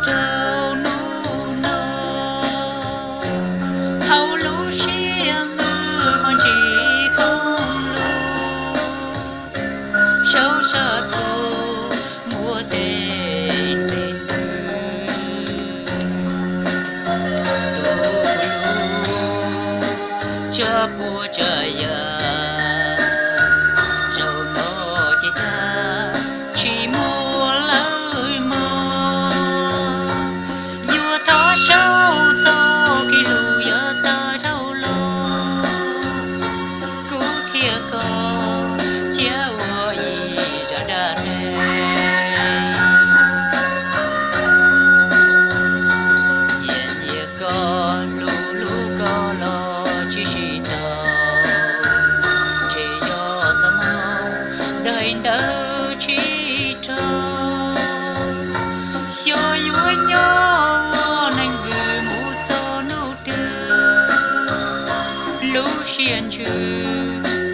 Rau hnub no hauv lub siab ntuj muaj ntsis khoob lug, saub sab pug muab tes nte ntws. Tus lub tsa puab tsa yam zaum no ces tag tsis muaj lawm mog. Yuav thov saub txoj kev lus yuav tawg dhau los, kuv thiab koj cia ua ib zaj dab neeg. Nyiam nyiam koj, hlub hlub koj los tsis sib tau, ntshe yog txoj hmoo daim ntawv tsis raug. Xyov yuav nyob ua neeg vwm mus txog hnub twg, lub siab ntsws